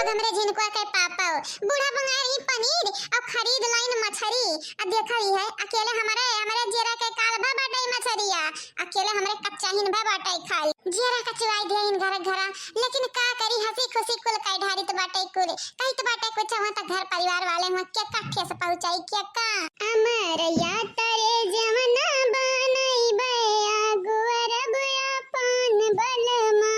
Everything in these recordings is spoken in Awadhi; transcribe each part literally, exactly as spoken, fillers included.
हमरे झिनकुआ के पापा बूढ़ा मंगाए रही पनीर अउ खरीद लाइन मछरी। आ देखा ही है, अकेले हमरे, हमरे जियरा के काल भा बाटे मछरिया, अकेले हमरे कच्चा हिन भा बाटे खाली। जियरा कचुआई दिया इन घर घरा, लेकिन का करी, हँसी खुशी कुल कई ढारित बाटे कुल। कहित बाटे कुछ हुआ त घर परिवार वाले हुआ के का ठेस पहुँचाई के का। अमर यात्रे जवना बनई बे आगुअर बुआ पान बलमा।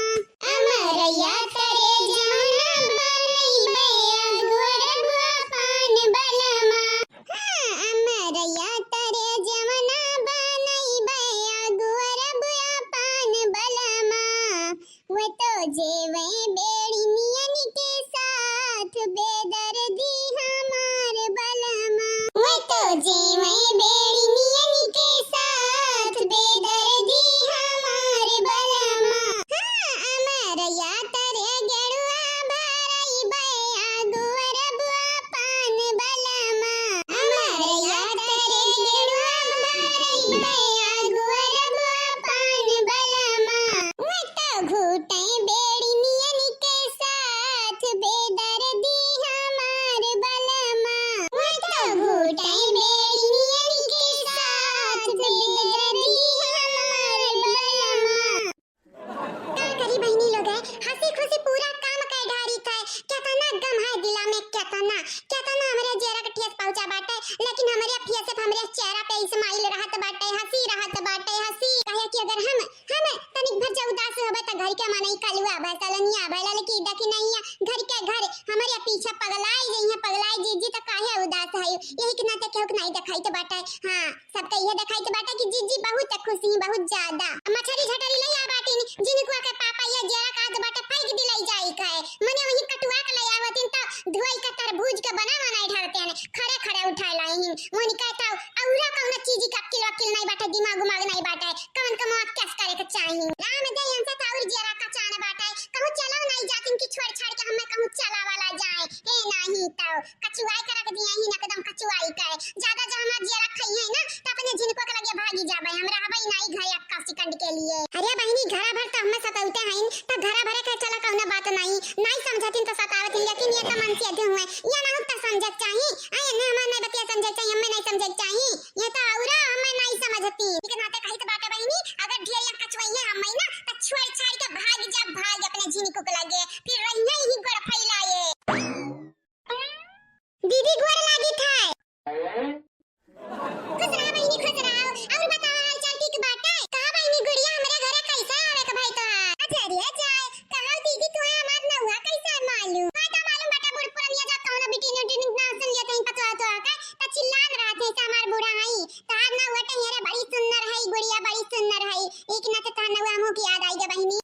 अमर यात्रे जवना बनई बे आगुअर बुआ पान बलमा। हाँ, अमर यात्रे जवना बनई बे आगुअर बुआ पान बलमा। वो तो जेवे बेड़ी नियन के साथ बेदर्दी हमार बलमा। वो तो जेवे बेड़ी नियन के साथ बेदर्दी हमार बलमा। हाँ, अमर यात्रे गेरुआ भरई बे आगुअर बुआ पान बलमा। अमर यात्रे गेरुआ भरई बे आगुअर बुआ पान बलमा। वो तो घूटे बेड़ी नियन के साथ बेदर्दी हमार बलमा। वो तो घूटे बेड़ी नियन के साथ बेदर्दी हमार बलमा। का करी बहिनी लोग है, हँसी खुशी पूरा काम कई ढारित है। केतना गम है दिला में, केतना, केतना हमरे जियरा के ठेस पहुँचा बाटे, लेकिन हमरे face पे, हमरे चेहरा पे smile रहत बाटे, हँसी रहत बाटे, हँसी। काहे कि अगर हम, हम तनिक भर जे उदास होबे त घर के मनई कलुआ भय, सलनिया भय, ललकी दखिनैया, घर के घर हमरे पीछे पगलाई जइहे, पगलाई जीजी त काहे उदास है, यही के नाते केहू के नाई देखाइत बाटे। हाँ, सबके इहे देखाइत बाटे कि जीजी बहुत खुश ही, बहुत ज्यादा। मछरी झटरी लइ आ बाटिन, झिनकुआ के पापा ये जियरा कहत बाटे फेंक दिलाई जाई कहे, मने वही कटुआ के लइ आवतिन त धोई के तरबूज के बना बनाई ढारते हैं, खड़े खड़े उठाए लाई ही। वही कहता औरा कौनो चीज के अक्किल वक्किल नहीं बाटे, दिमाग उमाग नहीं बाटे, कौन कमवा कैस करे के चाही। राम दे हमसे त और जियरा का चान बाटे, कहूँ चला नहीं जातिन कि छोड़ छाड़ के हमें कहूँ चला वाला जाए, ए नहीं तो कचुआई के रख दिया ही, एकदम कचुआई के। ज्यादा जो हमार जियरा खइहे ना, त अपने झिनकुआ के लगे भागी जाबे, हम रहबे नाई घरे एक्का second के लिए। अरे बहिनी, घरा भर त हमें सतावते हईन, त घरा भरे के चला कौनो बात नाई, नाई समझतिन त सतावत ही, लेकिन ये त मन से अधे हुए, ये ना त समझे के चाही, आ ये ना हमार नाई बतिया समझे के चाही, हमें नाई समझे के चाही, ये त औरा हमें नाई समझती। ठीक नाते कहित बाटे बहिनी, अगर ढेर या कचुआई है हमें ना, त छोड़ छाड़ के भाग जा, भाग अपने झिनकुआ के लगे, फिर रहिए ही गोड़ फैलाए। दीदी गोड़ लागित है। खुश रहा बहिनी, खुश रहा। और बताओ हाल चाल ठीक बाटे? कहा बहिनी गुड़िया हमरे घरे कैसे आवे के भाई तोहार? अच्छा रे जाए, कहा दीदी तुहे हमार नौआ कैसे मालूम? हाँ तो मालूम बाटे बूढ़ पुरनिया जा कौनो बिटिन उटिन ना सुन लिया तहीं पतोह तो आके, त चिल्लात रहत है से हमार बूढ़ा हई। तोहार नौआ टहियरे बड़ी सुंदर हई गुड़िया, बड़ी सुंदर हई। एक ना तो तोहार नौआ हमहू की याद आई गे बहिनी।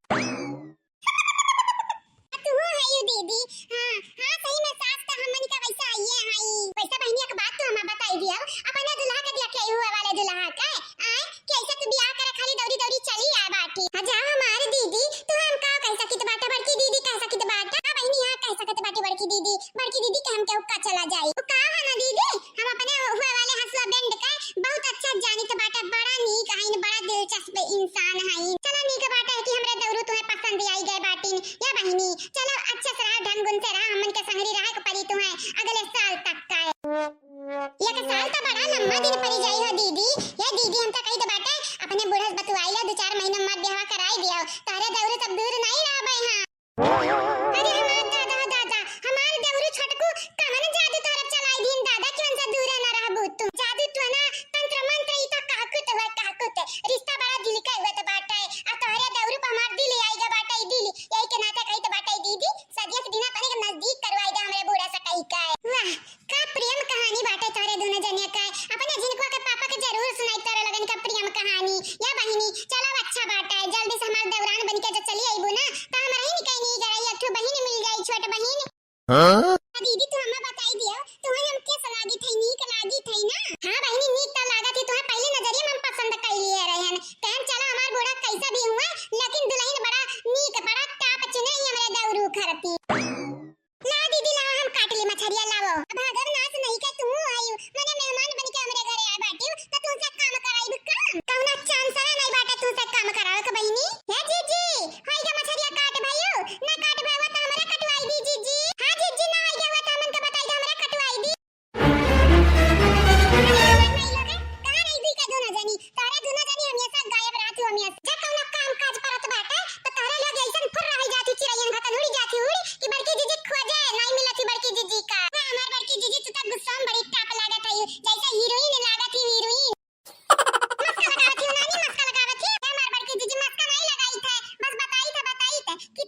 तू हो है यू दीदी। हाँ, हाँ, सही में सास त हमन का वैसा आइए हई। वैसा बहिनी एक बात तू हमें बताई दियो, अपने दुल्हा के दिया के हुए वाले दुल्हा के, आए, कि ऐसे तू बियाह करे खाली दौड़ी दौड़ी चली आ बाटी। हाँ, जा हमार दीदी, तू हम का कह सकित बाटे, बड़की दीदी कह सकित बाटे। हाँ बहिनी, हाँ कह सकत बाटे बड़की दीदी, बड़की दीदी के हम केहू का चला जाई। तू का है ना दीदी, हम अपने हुए वाले हसुआ बैंड के बहुत अच्छा जानित बाटे, बड़ा नीक हईन, बड़ा दिलचस्प इंसान हईन। चला नीक बाटे कि हमरे दौरू तुहे पसंद आई गए बाटिन। या बहिनी, चलो अच्छे से रहा, ढंग गुण से रहा, हमन के संगरी रहे के परी तुहे अगले साल तक का। एक साल तो बड़ा लम्बा दिन परी जाई हो दीदी। या दीदी, हम तो कही दे बाटे, अपने बूढ़ा से बतुआई लो, दो चार महीना में ब्याह कराई दियो, तारे दौरू सब दूर नहीं रहबे हाँ। अरे हमार दादा, दादा, हमार देवरू छोटकू कवन जादू तोहरा चलाई दीन दादा कि उनसे दूरे ना रहबू तू। जादू टोना, तंत्र मंत्र ई तो काकुत हुआ, काकुत। रिश्ता बड़ा दिल के हुआ तो बाटे। आ तोहरे देवरू पे हमार दिल आई गा बाटे, ई दिल। यही के नाते कही तो बाटे, दीदी, सदिया के दिन अपने के नजदीक करवाई दे हमरे बूढ़ा से कही का। वाह, का प्रेम कहानी बाटे तोहरे दोनों जनिया का। अपने झिनकुआ के पापा के जरूर सुनाई तोरे लोगन का प्रेम कहानी। या बहिनी, चलो अच्छा बाटे, जल्दी से हमार देवरान बन के जो चली अइबू ना, त हमरा ही निकई नी गरई एक ठो बहिन मिल जाई, छोट बहिन। हाँ? दीदी, तू हमें बताई दियो, तुहे हम कैस लागी थे, नीक लागी थे ना? हाँ बहिनी, नीक त लागत ही, तुहे पहली नजरिया में हम पसंद कई लिए रहन। कहन चलो हमार बूढ़ा कैसा भी हुआ, लेकिन दुल्हन बड़ा नीक, बड़ा टाप चुने ही हमरे देवरू खरती। ला दीदी, ला, हम काट ली मछरिया, लावो। अब अगर नाच नहीं के तू आई, मने मेहमान बन के हमरे घरे आए बाटियो, त तुमसे काम कराई भी काम। कौना चांस ना नहीं बाटे तुमसे काम करावे के बहिनी। हे जीजी, होई के मछरिया काट भयो, ना काट भयो त हमरे कटवाई दी जीजी। हाँ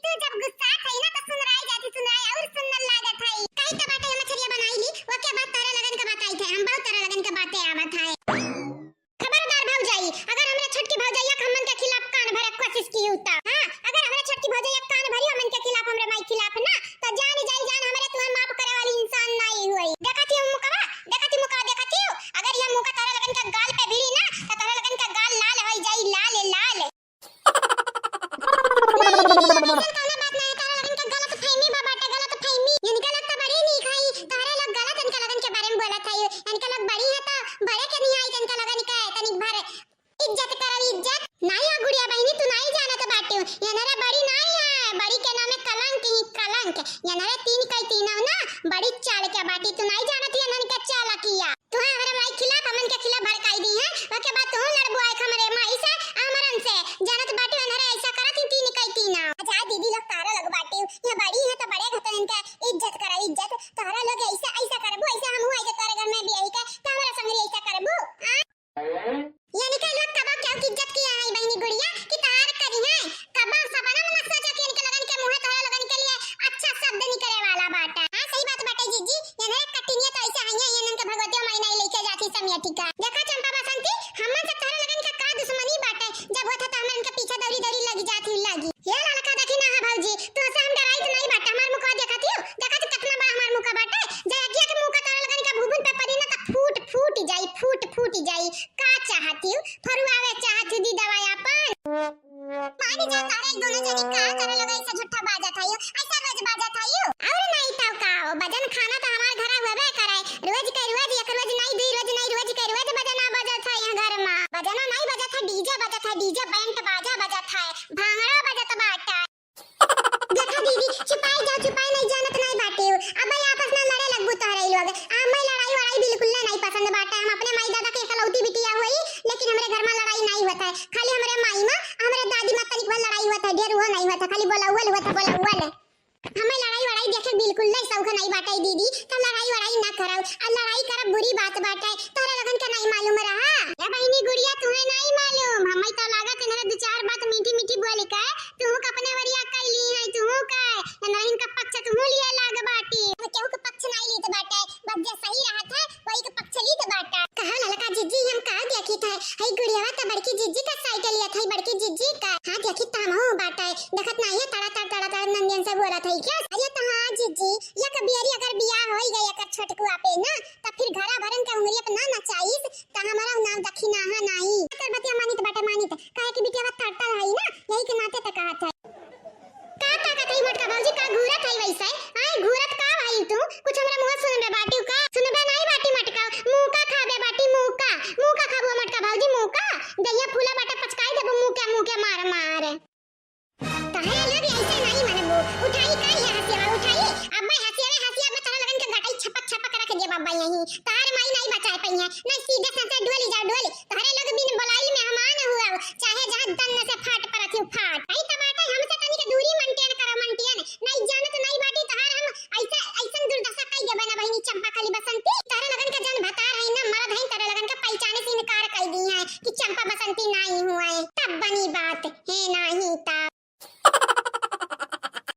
तू जब गुस्सा खाई ना तो सुनराई जाती, सुनराई और सुंदर लागत है। कही तो बाटे हम मछरिया बनाई ली, ओके बाद तारा लगन के बताई थे, हम बहुत तारा लगन के बातें आवत है। खबरदार भौजाई, अगर हमरे छोटकी भौजैया के हमन के खिलाफ कान भरे के कोशिश की उता, हाँ, अगर हमरे छोटकी भौजैया के कान भरी हमन के खिलाफ, हमरे माई खिलाफ ना, तो जान जाई जान, हमरे तुहे माफ करे वाली इंसान नाई हुई। देखत ही मुकवा, देखत ही मुकवा, देखत ही, अगर ये मुका तारा लगन के गाल पे भिड़ी ना, तो तारा लगन के गाल लाल होई जाई, लाल, लाल। अइसन कौनो बात नाहीं, तोहरा लगन के गलतफहमी बा बाटे, गलतफहमी। इनका लोग तो बड़ी नीक हई, तोहरे लोग गलत इनका लगन के बारे में बोलत हई। इनका लोग बड़ी है तो बड़े के निहाई इनका लगन के तनिक भर इज्जत करल इज्जत। नाहीं हो गुड़िया बहिनी, तू नाहीं जानत बाटिउ। इनरे बड़ी नाहीं है, बड़ी के नामे कलंक ही कलंक। इनरे तीन कई तीनों ना बड़ी चाल के बाटी, तू नाहीं जानत इनन के चाल किया। तुहे हमरे माई खिलाफ, हमन के खिलाफ भड़काई दी है, ओके बाद तुहू लड़बू आइके हमरे माई से, हमरन से। जानत बाटू अनहरे ऐसा करत ही तीन कई तीना। अच्छा दीदी लोग तारा लोग बाटू, ये बड़ी है तो बड़े घतन इनके इज्जत करा इज्जत। तारा लोग ऐसा, ऐसा करबू, ऐसा हमहू आई के तोरे घर में बियाही के, तो हमरा संगरी ऐसा करबू, आ? यानी कि लोग कबो केहू की इज्जत किया है बहिनी गुड़िया कि तार करी है, कबो सपना में मत सोचा कि इनके लगन के मुँहे तोहरा लगन के लिए अच्छा शब्द निकले वाला बाटा। हाँ, सही बात बाटे जीजी, ये नया कटिनिया तो ऐसे हइये, ये इनके भगवतिया माई नहीं लेके जाती समिया टीका। देखा चंपा बसंती, हमन से तोहरा लगन का का दुश्मनी बाटे, जब होता तो हमन इनके पीछे दौड़ी दौड़ी लगी जाती लगी। ये लड़का देखी ना है भौजी, तो से हम डराई तो नहीं बाटे, हमार मुखवा देखती हो, देखा तो कितना बड़ा हमार मुखवा बाटे, जे अगिया के मुँह का तोहरा लगन का भूभुन पे पड़ी ना तो फूट फूट जाई, फूट फूट जाई। का चाहती हो? फरुआवे चाहत हूँ दीदवा आपन। मानी जा तारे दोनों जनी का करे लोग ऐसे झूठा बाजत हइयो, ऐसा रोज बाजत हइयो। और नहीं तो का हो, बजन खाना तो हमार घर हुए करे, रोज के रोज, एक रोज नहीं, दो रोज नहीं, रोज के रोज बजना बजत है यहाँ घर में। बजना नहीं बजत है, डीजे बजत है, डीजे बैंड बाजा बजत है, भांगड़ा बजत बाटा। देखा दीदी, छुपाई जा, छुपाई नहीं जानत नहीं बाटे हो। अब भाई आपस में लड़े लगबू तोहरे लोग। हमें लड़ाई वड़ाई बिल्कुल ना नहीं पसंद बाटे। हम अपने माई दादा के इकलौती बिटिया हुई, लेकिन हमरे घर में लड़ाई नहीं होता है। खाली हमरे माई में, हमरे दादी में तनिक भर लड़ाई होता है, ढेर वो नहीं होता, खाली बोलावल होता, बोलावल। हमें लड़ाई वड़ाई देखे बिल्कुल नहीं शौक नहीं बाटे दीदी, तो लड़ाई वड़ाई ना करब। आ लड़ाई करब बुरी बात बाटे, तोहरे लोगन के नहीं मालूम रहा। ए बहिनी गुड़िया, तुहे नहीं मालूम, हमें तो लागत इन्हरे दो चार बात मीठी मीठी बोल के तू अपने वरिया कई ली है, तू का नहीं इनका पक्ष तू लिए लाग बाटी। हम केहू के पक्ष नहीं लीत बाटे, बस जे सही रहत है वही के पक्ष लीत बाटा। कहा ललका जीजी, हम का देखी था, हई गुड़ियावा तो बड़की जीजी का साइड लिया था, बड़की जीजी का। हाँ देखी तो हम हो बाटे, देखत नहीं है तड़ा तड़ तड़ा तड़ नंदियन से बोला था क्या? अरे तो हाँ जीजी, या कबियरी अगर बियाह होई गई अगर छोटकुआ पे ना, तब फिर घरा भरन के उंगलिया पे ना नचाइस, त हमारा नाम दखिनाहा नाई। एकर बतिया मानित बाटे मानित, काहे कि बिटिया तड़तड़ हई ना, यही के नाते त कहत है। का ताकत हई मोटका भौजी, का घूरत हई वैसे? आय घूरत का भाई तू? कुछ हमरा मुँह सुनबे बाटी का? सुनबे नाई बाटी मटका, मुँह का खाबे बाटी, मुँह का, मुँह का खाबो मटका भौजी, मुँह का? दहिया फूला बाटे पचकाई देबो मुँह के, मुँह के मार मार। तहरे लोग ऐसे नहीं मनबू। उठाई का ये हसिया, उठाई? अब मैं हसिया में हसिया में तहरे लगन के गटाई छपक छपक रख दे बाबा यहीं। तार माई नहीं बचाए पइहे। नहीं सीधे से डोली जाओ डोली। तहरे लोग बिन बोलाई मेहमान हुआ। चाहे जहाँ दन्न से फाट परत हो फाट। आई तब आटे हमसे तनी के दूरी मंटेन करो मंटेन। नहीं जानत नहीं बाटी तहार हम ऐसे, ऐसन दुर्दशा कई देबे ना बहिनी चंपा कली बसंती। तहरे लगन के जन भतार है ना मरद है तहरे लगन के पहचाने से इनकार कई दी है कि चंपा बसंती नहीं हुआ है। तब बनी बात है नहीं ता।